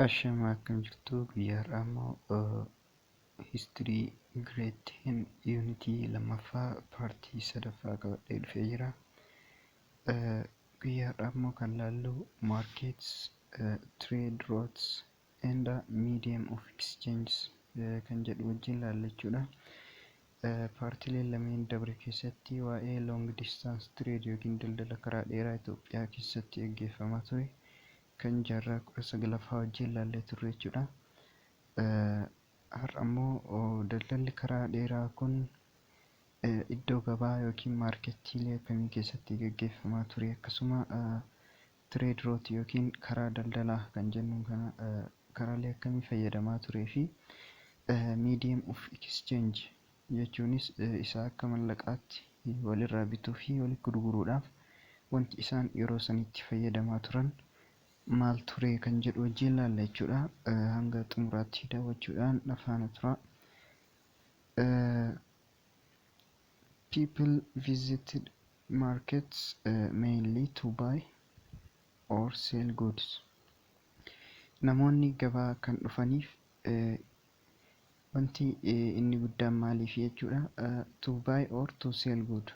Ashamaa, akkam jirtu? Guyyaa har'aa immoo history grade 10 unitii lammaffaa partii sadaffaa qabadhee dhufee jira. Guyyaa har'aa immoo kan laallu markets, trade routes and medium of exchange kan jedhu wajjin laalla jechuudha. Partiileen lameen dabre keessatti waa'ee long distance trade yookiin daldala karaa dheeraa Itoophiyaa keessatti gaggeeffamaa ture kan jaarraa 19ffaa wajjin laallee turre jechuudha. Har'a immoo daldalli karaa dheeraa kun iddoo gabaa yookiin marketiilee akkamii keessatti gaggeeffamaa ture, akkasuma trade route yookiin karaa daldalaa kan jennu kana karaalee akkamii fayyadamaa turee fi medium of exchange jechuunis isa akka mallaqaatti walirraa bituu fi walitti gurguruudhaaf wanti isaan yeroo sanitti fayyadamaa turan maal ture kan jedhu wajjin laalla jechuudha. Hanga xumuraatti daawwachuudhaan faana tura. People visited markets mainly to buy or sell goods. Namoonni gabaa kan dhufaniif wanti inni guddaan maaliif jechuudha? To buy or to sell good.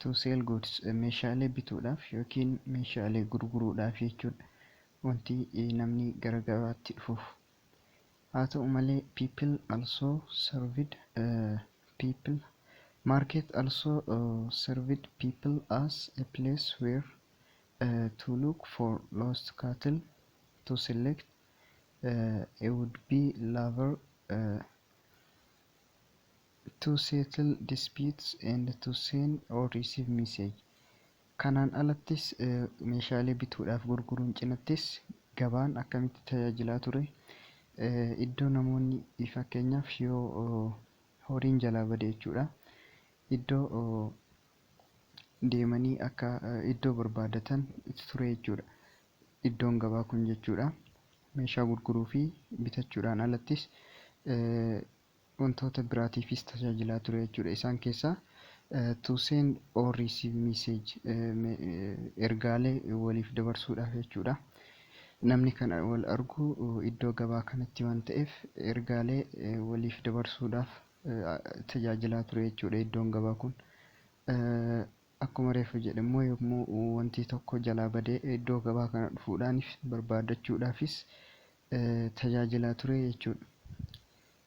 To sell goods, meeshaalee bituudhaaf yookiin meeshaalee gurguruudhaaf jechuudha. Wanti namni gara gabaatti dhufuuf. Haa ta'u malee, people also served people market also served people as a place where to look for lost cattle, to select a would be lover, to settle disputes and to send or receive message. Kanaan alattis, meeshaalee bituudhaaf gurguruun cinattis gabaan akkamitti tajaajilaa ture? Iddoo namoonni fakkeenyaaf yoo horiin jalaa bade jechuudha. Iddoo deemanii akka iddoo barbaadatan ture jechuudha. Iddoon gabaa kun jechuudha. Meeshaa gurguruu fi bitachuudhaan alattis wantoota biraatiifis tajaajilaa ture jechuudha. Isaan keessaa to send or receive message, ergaalee waliif dabarsuudhaaf jechuudha. Namni kan wal argu iddoo gabaa kanatti waan ta'eef, ergaalee waliif dabarsuudhaaf tajaajilaa ture jechuudha iddoon gabaa kun. Akkuma reefu jedhe immoo, yommuu wanti tokko jalaa badee iddoo gabaa kana dhufuudhaanis barbaadachuudhaafis tajaajilaa ture jechuudha.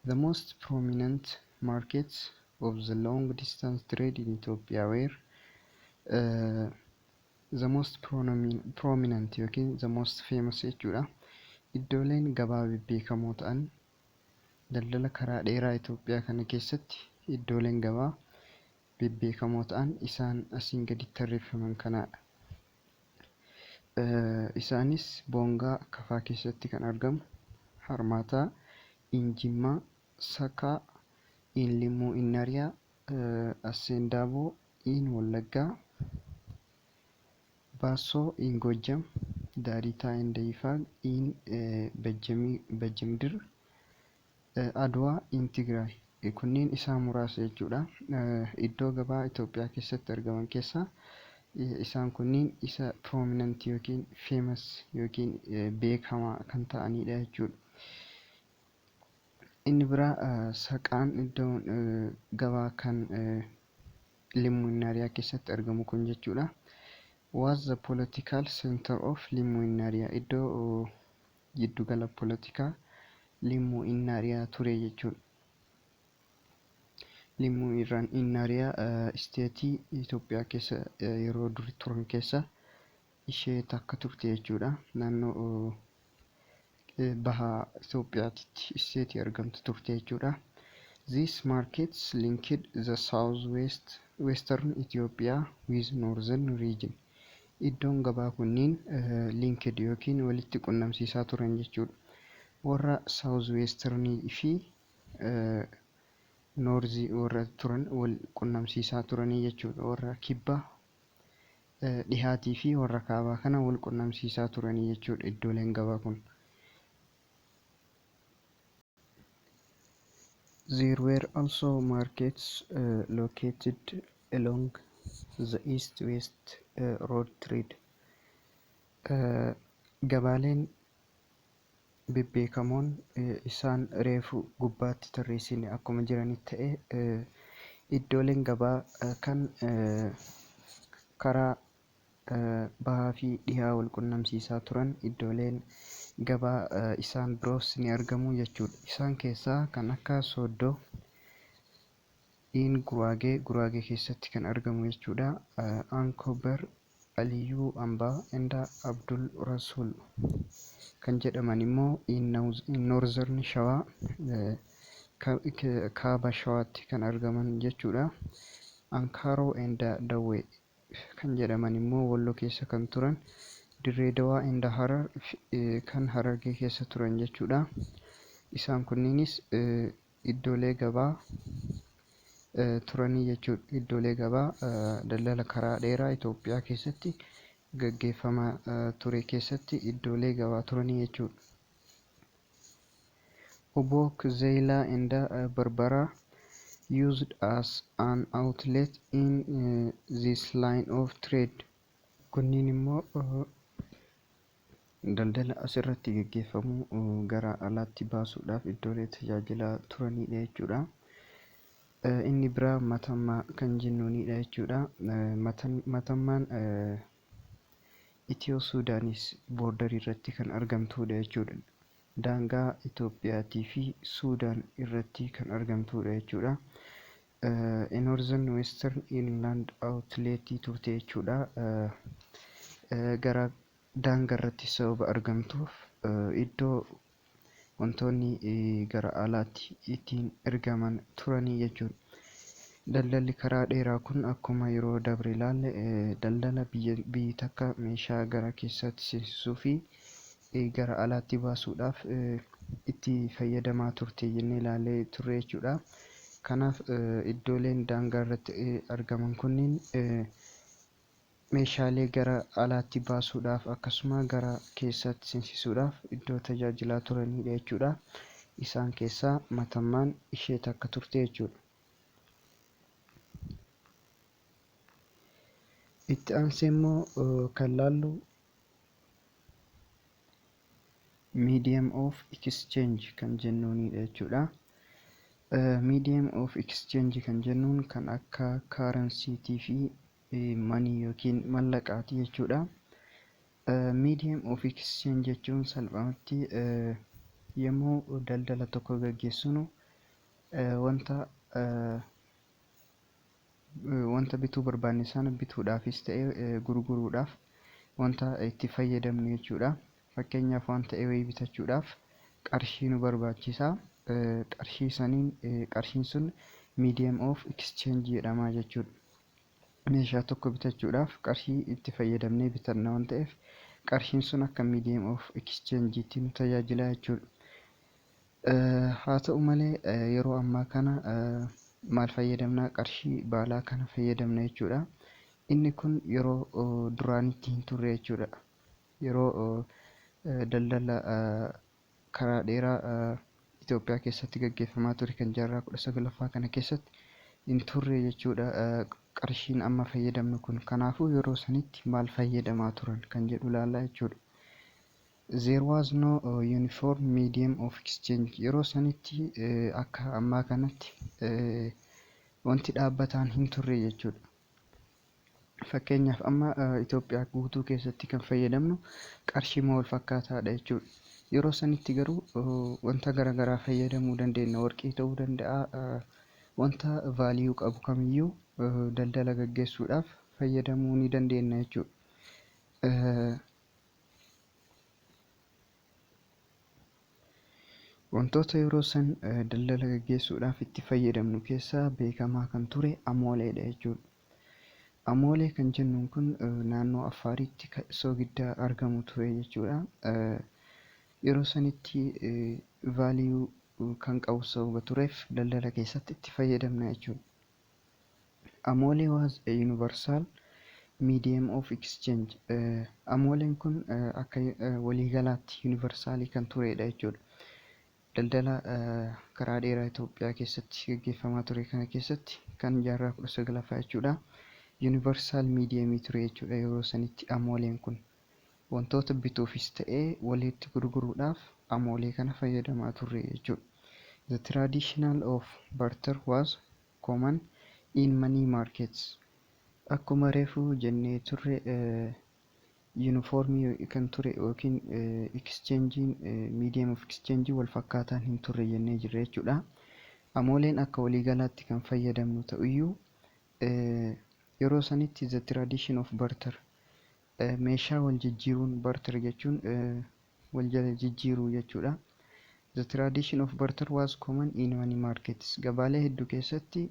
The most prominent markets of the long distance trade in Ethiopia were the most prominent yookiin the most famous jechuudha. Iddooleen gabaa bebbeekamoo ta'an daldala karaa dheeraa Itoophiyaa kana keessatti iddooleen gabaa bebbeekamoo ta'an isaan asiin gaditti tarreeffaman kanadha. Isaanis Boongaa Kafaa keessatti kan argamu, Harmaataa in Jimmaa, Sakaa in Limmuu Innariyaa, Assendaaboo in Wallaggaa, Baassoo in Gojjam, Daaritaa and Yifaag in Bejjemdir, Adwaa in Tigraay. Kunniin isaan muraasa jechuudha. Iddoo gabaa Itoophiyaa keessatti argaman keessaa isaan kunniin isa prominent yookiin famous yookiin beekamaa kan ta'anidha jechuudha. Inni biraa Saqaan, iddoon gabaa kan Limmuu Innaariyaa keessatti argamu kun jechuudha. Was the political center of Limmuu Innaariyaa, iddoo giddugala poolitikaa Limmuu Innaariyaa ture jechuudha. Limmuu Innaariyaa stateii Itoophiyaa keessa yeroo durii turan keessa ishee takka turte jechuudha. Naannoo baha Itoophiyaatti stateii argamtu turte jechuudha. These markets linked the southwest western Ethiopia with northern region. Iddoon gabaa kunniin linked yookiin walitti qunnamsiisaa turan jechuudha. Warra south westernii fi northii warra turan wal qunnamsiisaa turanii jechuudha. Warra kibba dhihaatii fi warra kaabaa kana wal qunnamsiisaa turanii jechuudha iddooleen gabaa kun. There were also markets located along the east-west road trade. Gabaaleen Bebbeekamoon isaan reefu gubbaatti tarreessine akkuma jiranitti ta'e, iddooleen gabaa kan karaa bahaa fi dhihaa wal qunnamsiisaa turan iddooleen gabaa isaan biroos ni argamu jechuudha. Isaan keessaa kan akka Sooddoo in Guraagee, Guraagee keessatti kan argamu jechuudha. Ankober, Aliyyuu Ambaa and Abdul Rasul kan jedhaman immoo in Northern Shawaa, kaaba Shawaatti kan argaman jechuudha. Ankaaroo and Dawwee kan jedhaman immoo Walloo keessa kan turan. Dirree Dawaa and Harar kan Harargee keessa turan jechuudha. Isaan kunniinis iddoolee gabaa turanii jechuudha. Iddoolee gabaa daldala karaa dheeraa Itoophiyaa keessatti gaggeeffamaa ture keessatti iddoolee gabaa turanii jechuudha. Obok, Zeila and Barbara used as an outlet in this line of trade. Kunniin immoo daldala asirratti gaggeeffamu gara alaatti baasuudhaaf iddoolee tajaajilaa turanidha jechuudha. Inni biraa Matammaa kan jennuunidha jechuudha. Matammaan Itiyoo Suudaanis borderii irratti kan argamtudha jechuudha. Daangaa Itoophiyaatii fi Suudaan irratti kan argamtudha jechuudha. Northern Western Inland Outlet turte jechuudha. Gara daangaa irratti sababa argamtuuf iddoo wantoonni gara alaatti ittiin ergaman turanii jechuudha. Daldalli karaa dheeraa kun akkuma yeroo dabre ilaalle, daldala biyyi takka meeshaa gara keessaatti seensisuu fi gara alaatti baasuudhaaf itti fayyadamaa turte jennee ilaallee turre jechuudha. Kanaaf iddooleen daangaa irratti argaman kunniin meeshaalee gara alaatti baasuudhaaf akkasuma gara keessaatti seensisuudhaaf iddoo tajaajilaa turanidha jechuudha. Isaan keessaa Matammaan ishee takka turte jechuudha. Itti aansee immoo kan laallu medium of exchange kan jennuunidha jechuudha. Medium of exchange kan jennuun kan akka currencytii fi money yookiin mallaqaati jechuudha. Medium of exchange jechuun salphumatti yommuu daldala tokko gaggeessinu wanta bituu barbaanne sana bituudhaafis ta'e gurguruudhaaf wanta itti fayyadamnu jechuudha. Fakkeenyaaf, waan ta'e wayii bitachuudhaaf qarshii nu barbaachisa. Qarshii saniin, qarshiin sun medium of exchange jedhama jechuudha. Meeshaa tokko bitachuudhaaf qarshii itti fayyadamnee bitanna waan ta'eef, qarshiin sun akka medium of exchangeetti nu tajaajila jechuudha. Haa ta'u malee, yeroo ammaa kana maal fayyadamna? Qarshii baalaa kana fayyadamna jechuudha. Inni kun yeroo duraanitti hin turre jechuudha. Yeroo daldala karaa dheeraa Itoophiyaa keessatti gaggeeffamaa ture kan jaarraa 19ffaa kana keessatti hin turre jechuudha. Qarshiin amma fayyadamnu kun. Kanaafuu yeroo sanitti maal fayyadamaa turan kan jedhu ilaallaa jechuudha. There was no uniform medium of exchange. Yeroo sanitti akka ammaa kanatti wanti dhaabbataan hin turre jechuudha. Fakkeenyaaf, amma Itoophiyaa guutuu keessatti kan fayyadamnu qarshii wal fakkaataadha jechuudha. Yeroo sanitti garuu wanta garaagaraa fayyadamuu dandeenya. Warqii ta'uu danda'a. Wanta value qabu kamiyyuu daldala gaggeessuudhaaf fayyadamuu ni dandeenya jechuudha. Wantoota yeroo san daldala gaggeessuudhaaf itti fayyadamnu keessaa beekamaa kan ture amooleedha jechuudha. Amoolee kan jennuun kun naannoo Affaaritti soogiddaa argamu ture jechuudha. Yeroo sanitti value kan qabu sababa tureef daldala keessatti itti fayyadamna jechuudha. Amoolee was a universal medium of exchange. Amooleen kun akka waliigalaatti universalii kan turedha jechuudha. Daldala karaa dheeraa Itoophiyaa keessatti gaggeeffamaa ture kana keessatti kan jaarraa 19ffaa jechuudha. Universal mediumii ture jechuudha yeroo sanitti amooleen kun. Wantoota bituufis ta'ee walitti gurguruudhaaf amoolee kana fayyadamaa turre jechuudha. The traditional of barter was common in many markets. Akkuma reefu jennee turre, uniformii kan ture yookiin exchangein, medium of exchange wal fakkaataan hin turre jennee jirra jechuudha. Amooleen akka waliigalaatti kan fayyadamnu ta'uyyuu, yeroo sanitti the tradition of barter, meeshaa wal jijjiiruun, barter jechuun wal jala jijjiiruu jechuudha. The tradition of barter was common in many markets. Gabaalee hedduu keessatti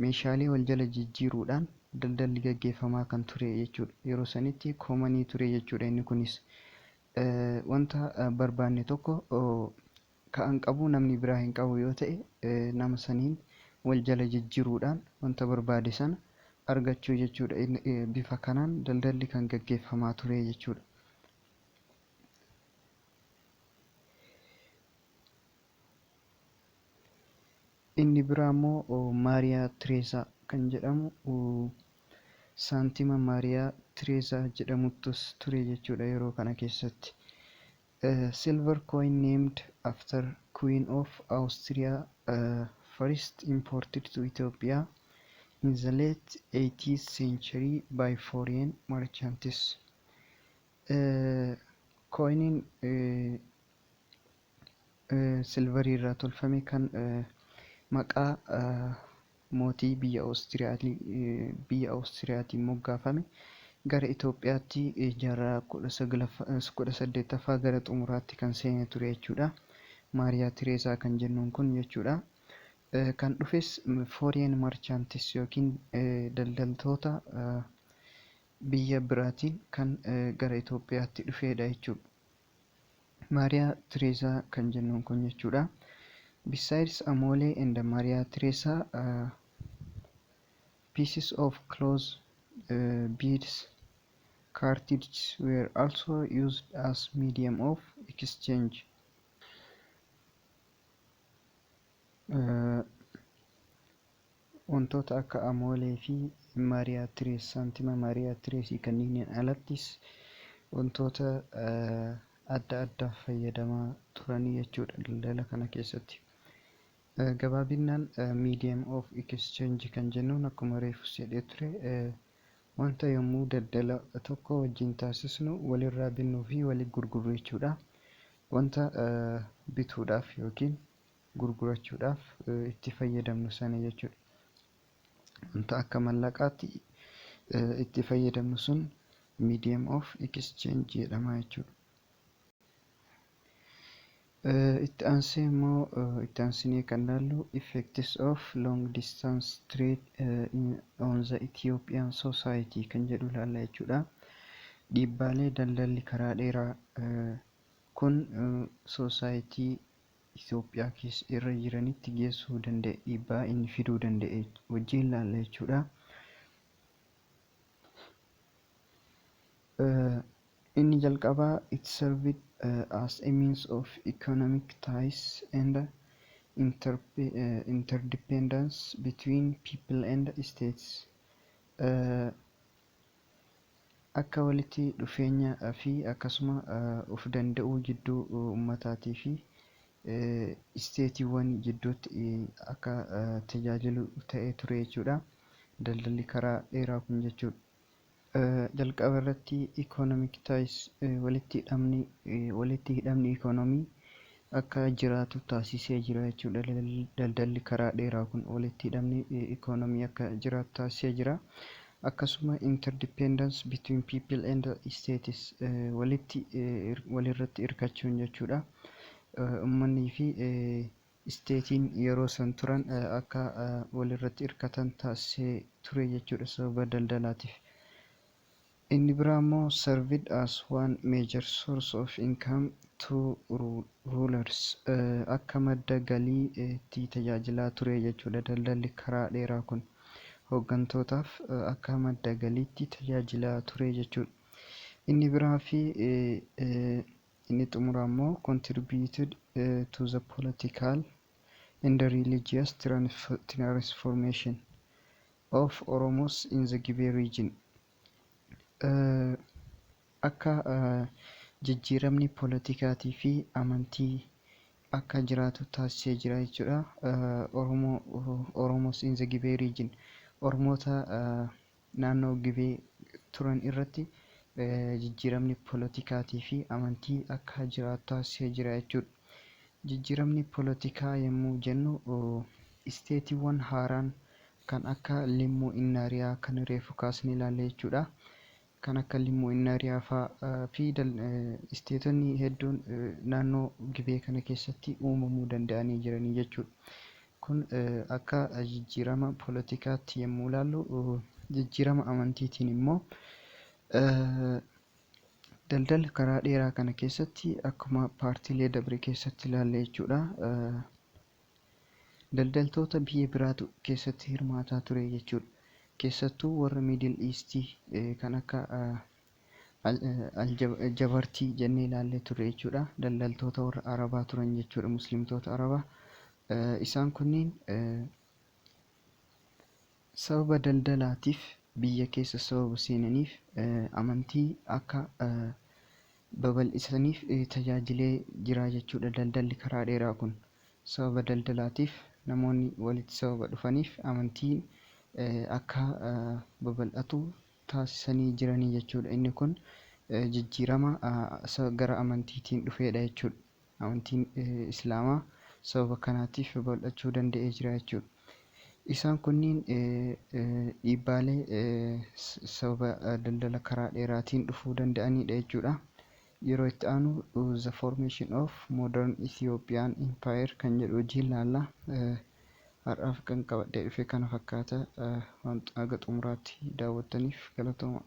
meeshaalee wal jala jijjiiruudhaan daldalli gaggeeffamaa kan ture jechuudha. Yeroo sanitti commonii ture jechuudha inni kunis. Wanta barbaanne tokko ka'an qabu namni biraa hin qabu yoo ta'e, nama saniin wal jala jijjiiruudhaan wanta barbaade sana argachuu jechuudha. Bifa kanaan daldalli kan gaggeeffamaa ture jechuudha. Inni biraa immoo Maariyaa Tireesaa kan jedhamu, saantima Maariyaa Tireesaa jedhamuttus ture jechuudha yeroo kana keessatti. Silver coin named after Queen of Austria, first imported to Ethiopia in the late 18th century by foreign merchants. Coiniin silverii irraa tolfame kan maqaa mootii biyya Awustiriyaatiin moggaafame gara Itoophiyaatti jaarraa 18ffaa gara xumuraatti kan seene ture jechuudha. Maariyaa Tireesaa kan jennuun kun jechuudha. Kan dhufes foreign merchants yookiin daldaltoota biyya biraatiin kan gara Itoophiyaatti dhufedha jechuudha. Maariyaa Tireesaa kan jennuun kun jechuudha. Besides Amole and Maria Theresa, pieces of cloth, beads, cartridges were also used as medium of exchange. Wantoota akka amoolee fi Maariyaa Tirees, saantima Maariyaa Tireesii kanneen alattis wantoota adda addaaf fayyadamaa turanii jechuudha daldala kana keessatti. Gabaabinaan medium of exchange kan jennuun, akkuma reefu jedhee ture, wanta yommuu daldala tokko wajjin taasisnu walirraa binnuu fi walitti gurgurru jechuudha. Wanta bituudhaaf yookiin gurgurachuudhaaf itti fayyadamnu sana jechuudha. Wanta akka mallaqaatti itti fayyadamnu sun medium of exchange jedhama jechuudha. Itti aansee immoo, itti aansinee kan ilaallu effects of long distance trade on the Ethiopian society kan jedhu ilaalla jechuudha. Dhiibbaalee daldalli karaa dheeraa kun society Itoophiyaa keessa irra jiranitti geessuu danda'e, dhiibbaa inni fiduu danda'e wajjin ilaalla jechuudha. Inni jalqabaa, it served as a means of economic ties and interdependence between people and states. Akka walitti dhufeenya fi akkasuma of danda'uu jidduu ummataatii fi stateiiwwan jidduutti akka tajaajilu ta'ee ture jechuudha. Daldalli karaa dheeraa kun jechuudha. Jalqaba irratti economic ties, walitti hidhamni ikoonomii akka jiraatu taasisee jira jechuudha. Daldalli karaa dheeraa kun walitti hidhamni ikoonomii akka jiraatu taasisee jira. Akkasuma interdependence between people and states, walitti walirratti hirkachuun jechuudha. Uummanni fi stateiin yeroo san turan akka walirratti hirkatan taasisee ture jechuudha sababa daldalaatiif. Inni biraa immoo served as one major source of income to rulers, akka madda galii itti tajaajilaa ture jechuudha. Daldalli karaa dheeraa kun hooggantootaaf akka madda galiitti tajaajilaa ture jechuudha. Inni biraa fi inni xumuraa immoo contributed to the political and the religious transformation of Oromos in the Gibe region. Akka jijjiiramni poolitikaatii fi amantii akka jiraatu taasisee jira jechuudha. Oromoo, Oromos in the Gibee region, Oromoota naannoo Gibee turan irratti jijjiiramni poolitikaatii fi amantii akka jiraatu taasisee jira jechuudha. Jijjiiramni poolitikaa yommuu jennu, stateiiwwan haaraan kan akka Limmuu Innaariyaa kan reefu kaasnee ilaalle jechuudha. Kan akka Limmuu Innaariyaa fa'aa fi stateonni hedduun naannoo Gibee kana keessatti uumamuu danda'anii jiranii jechuudha. Kun akka jijjiirama poolitikaatti yommuu ilaallu, jijjiirama amantiitiin immoo daldala karaa dheeraa kana keessatti akkuma partiilee dabre keessatti ilaalle jechuudha. Daldaltoota biyya biraatu keessatti hirmaataa ture jechuudha. Keessattuu warra Middle Eastii kan akka Aljabartii jennee ilaallee turre jechuudha. Daldaltoota warra Arabaa turan jechuudha. Musliimtota Arabaa. Isaan kunniin sababa daldalaatiif biyya keessa sababa seenaniif amantii akka babal'isaniif tajaajilee jira jechuudha daldalli karaa dheeraa kun. Sababa daldalaatiif namoonni walitti sababa dhufaniif amantiin akka babal'atu taasisanii jiranii jechuudha. Inni kun jijjiirama gara amantiitiin dhufedha jechuudha. Amantiin Islaamaa sababa kanaatiif babal'achuu danda'ee jira jechuudha. Isaan kunniin dhiibbaalee sababa daldala karaa dheeraatiin dhufuu danda'anidha jechuudha. Yeroo itti aanu "The Formation of Modern Ethiopian Empire" kan jedhu hojii ilaalla. Har'aaf kan qabadhee dhufe kana fakkaata. Waan haga xumuraatti daawwattaniif galatooma.